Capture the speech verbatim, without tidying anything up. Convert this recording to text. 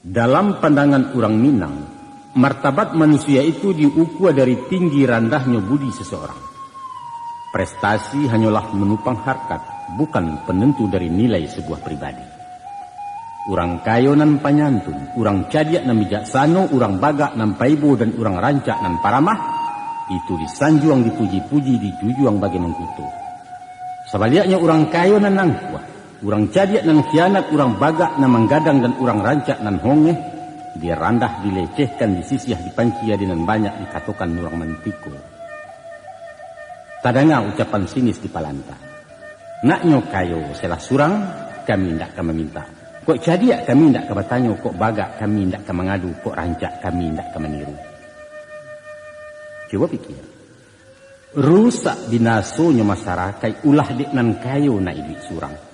Dalam pandangan urang Minang, martabat manusia itu diukua dari tinggi randahnyo budi seseorang. Prestasi hanyolah menupang harkat, bukan penentu dari nilai sebuah pribadi. Urang kayo nan panyantun, urang cadiak nan bijaksano, urang bagak nan paibo, dan urang rancak nan paramah, itu disanjuang dipuji-puji, dijujuang bagai mangkuto. Sabaliaknyo, urang kayo nan angkuh, urang cadiak nan khianat, urang bagak nan manggadang, dan urang rancak nan hongeh, dirandah, dilecehkan, disisiah, dipanci, ado nan banyak dikatokan urang mantiko. Tadanga ucapan sinis di palanta. Naknyo kayo salah surang, kami indak ka maminta. Kok cadiak kami indak ka batanyo, kok bagak kami indak ka mangadu, kok rancak kami indak ka maniru. Cubo pikia. Rusak binasonyo masarakaik, ulah dek nan kayo nak iduik surang.